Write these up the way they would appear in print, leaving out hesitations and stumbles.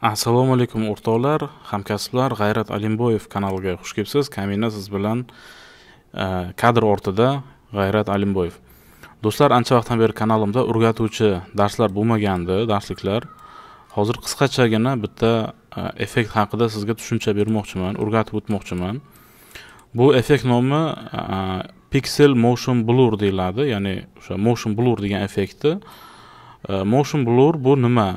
Assalomu alaykum o'rtoqlar, hamkasblar, G'ayrat Alimboyev kanaliga xush kelibsiz. Kamina siz bilan kadr ortida G'ayrat Alimboyev. Do'stlar, ancha vaqtdan beri kanalimda o'rgatuvchi darslar bo'lmagandi, darsliklar. Hozir qisqachagina bitta effekt haqida sizga tushuncha bermoqchiman, o'rgatib o'tmoqchiman. Bu effekt nomi Pixel Motion Blur deyiladi, ya'ni o'sha Motion Blur degan effekti. Motion Blur bu nima?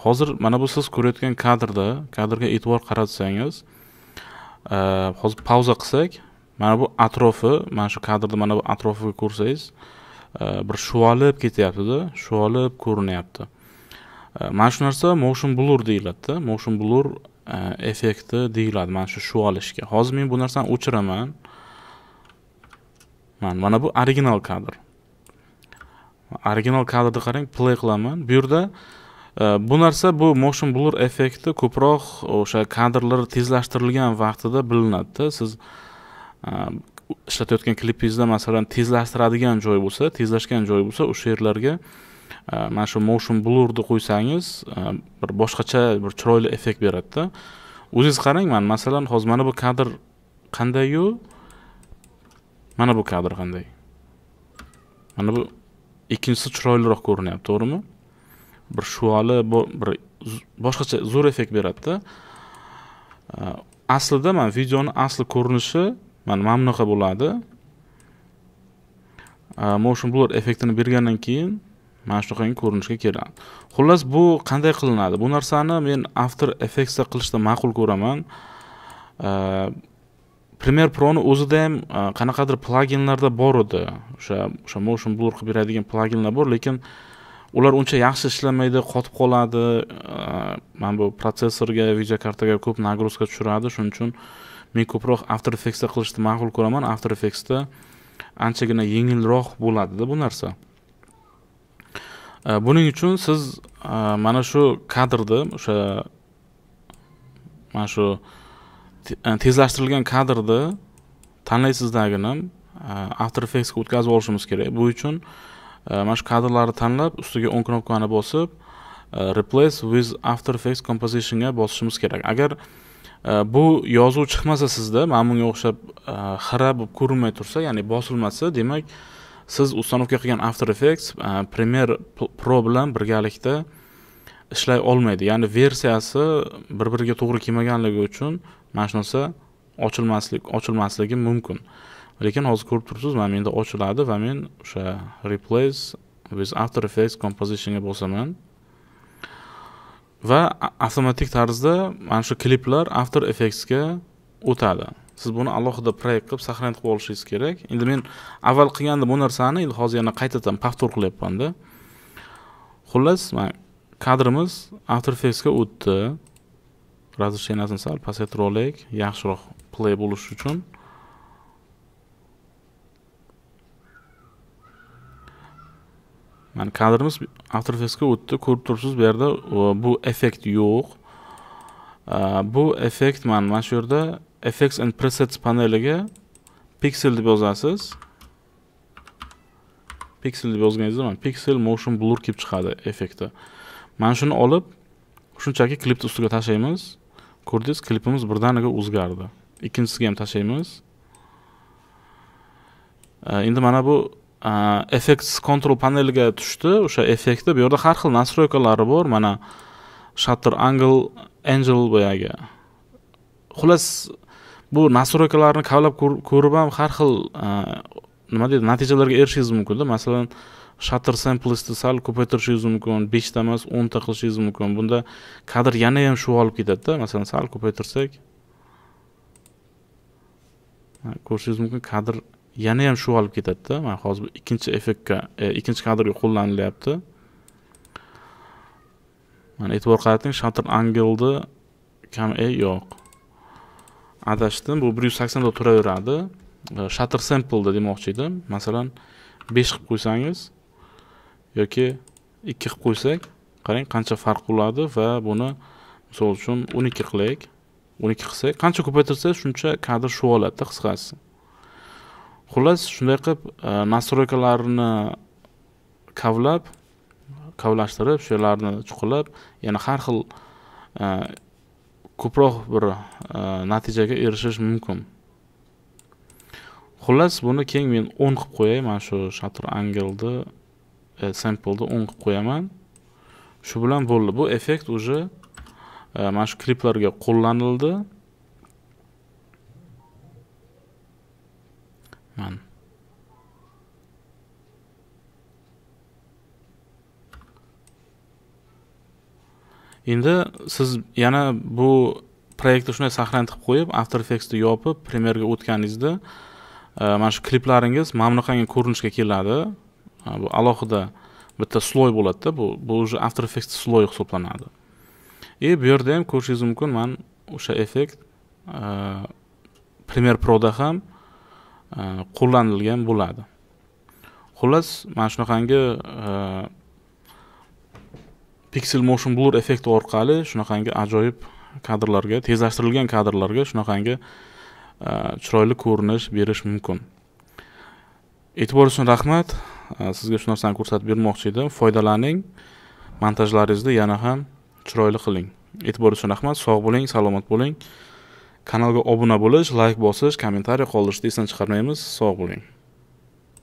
Hozir mana bu siz ko'rayotgan kadrda, kadrga e'tibor qaratsangiz, hozir pauza qilsak, mana bu atrofi, mana shu kadrda mana bu atrofiga ko'rsangiz, bir shuvalib ketyapti-da, shuvalib ko'rinyapti. Mana shu narsa motion blur deyiladi-da, motion blur effekti deyiladi mana shu shuvalishga. Hozir men bu narsani o'chiraman. Mana bu original kadr. Original kadrni qarang, play qilaman. Bu yerda bu narsa, bu motion blur effekti ko'proq o'sha kadrlar tezlashtirilgan vaqtida bilinadi. Siz ishlatayotgan klipingizda masalan tezlashtiradigan joy bo'lsa, tezlashgan joy bo'lsa, o'sha yerlarga mana shu motion blurni qo'ysangiz, bir boshqacha bir chiroyli effekt beradi-da. O'zingiz qarang, mana masalan hozir mana bu kadr qanday-yu, mana bu kadr qanday. Mana bu ikkinchisi chiroyliroq ko'rinyapti, to'g'rimi? Bir shuali, bir boshqacha zo'r effekt beradi-da. Aslida mana videoni asli ko'rinishi mana bunaqa bo'ladi. Motion blur effektini bergandan keyin mana shunaqangi ko'rinishga keladi. Xullas, bu qanday qilinadi? Bu narsani men After Effectsda qilishni ma'qul ko'raman. Premiere Pro'ni o'zida ham qanaqadir pluginlarda bor edi. O'sha motion blur qilib beradigan pluginlar bor, lekin ular uncha yaxshi ishlamaydi, qotib qoladi. Mana bu protsessorga, videokartaga ko'p nagruzka tushiradi. Shuning uchun men ko'proq After Effectsda qilishni ma'qul ko'raman. After Effectsda anchagina yengilroq bo'ladi-da bu narsa. Buning uchun siz mana shu kadrni, o'sha mana shu tezlashtirilgan kadrni tanlaysizdaginim After Effectsga o'tkazib olishimiz kerak. Bu uchun mana shu kadrlarni tanlab, ustiga o'ng knopkani bosib, Replace with After Effects Compositionga bosishimiz kerak. Agar bu yozuv chiqmasa sizda, mana bunga o'xshab xira bo'lib ko'rinmay tursa, ya'ni bosilmasa, demak siz ustanovka qilgan After Effects Premiere Pro bilan birgalikda ishlay olmaydi. Ya'ni versiyasi bir-biriga to'g'ri kelmaganligi uchun mana shu narsa ochilmasligi mumkin. Lekin hozir ko'rib turibsiz, mana menda ochiladi va men o'sha Replace with After Effects Compositionga bosaman. Va avtomatik tarzda mana shu kliplar After Effectsga o'tadi. Siz buni alohida proyekt qilib saqlanib qilib olishingiz kerak. Endi men avval qilgandim bu narsani, endi hozir yana qaytadan повтор qilyapman-da. Xullas, mana kadrimiz After Effectsga o'tdi. Разрешениесini sal pasaytirib olaylik, yaxshiroq play bo'lishi uchun. Mana kadrimiz After Effectsga o'tdi. Ko'rib turibsiz, bu yerda bu effekt yo'q. Bu effekt mana shu yerda Effects and Presets paneliga Pixel deb yozasiz. Pixel deb yozganingizda mana Pixel Motion Blur kelib chiqadi effekti. Mana shuni olib shunchaki klipni ustiga tashlaymiz. Ko'rdingiz, klipimiz birdaniga o'zgardi. Ikkinchisiga ham tashlaymiz. Endi mana bu Effects Control paneliga tushdi. O'sha effekti bu yerda har xil nastroykalari bor. Mana shutter angle, angle boyagi. Xullas, bu nastroykalarni kavlab ko'rib ham har xil nima deydi, natijalarga erishingiz mumkin-da. Masalan, shutter samplesni sal ko'paytirishingiz mumkin, 5 ta emas, 10 ta qilishingiz mumkin. Bunda kadr yana ham shuvalib ketadi-da. Masalan, sal ko'paytirsak, ko'rishingiz mumkin, kadr yana ham shuvalib ketadi-da. Mana hozir bu ikkinchi effektga, ikkinchi kadrga qo'llanilyapti. Mana e'tibor qarating, shutter angle'ni kam yo'q. Adashdim, bu 180 da turaveradi. Shutter sample'da demoqchi edim. Masalan, 5 qilib qo'ysangiz yoki 2 qilib qo'ysak, qarang qancha farq bo'ladi va buni misol uchun 12 qilaylik. 12 qilsak, qancha ko'paytirsangiz shuncha kadr shuvaladi, qisqasi. Xullas, shunday qilib nastroykalarni kavlab kavlashtirib, shularni chuqurlab, yana har xil ko'proq bir natijaga erishish mumkin. Xullas, buni keyin men 10 qilib qo'yay. Mana shu shutter angle'ni sample'ni 10 qilib qo'yaman. Shu bilan bo'ldi. Bu effekt уже mana shu kliplarga qo'llanildi. Mana. Endi siz yana bu proyektni shunday saqlanib qo'yib, After Effects'ni yopib, Premiere'ga o'tganingizda mana shu kliplaringiz mana bunaqangi ko'rinishga keladi. Bu alohida bitta sloy bo'ladi-da, bu уже After Effects sloy hisoblanadi. Bu yerda ham ko'rishingiz mumkin, men o'sha effekt Premiere Pro'da ham qo'llanilgan bo'ladi. Xullas, mana shunaqangi Pixel Motion Blur effekti orqali shunaqangi ajoyib kadrlarga, tezlashtirilgan kadrlarga shunaqangi chiroyli ko'rinish berish mumkin. E'tibor uchun rahmat. Sizga shu narsani ko'rsatib bermoqchi edim. Foydalaning, montajlaringizni yana ham chiroyli qiling. E'tibor uchun rahmat. Sog' bo'ling, salomat bo'ling. Kanalga obuna bo'lish, like bosish, kommentariy qoldirishni esdan chiqarmaymiz. Sog' bo'ling.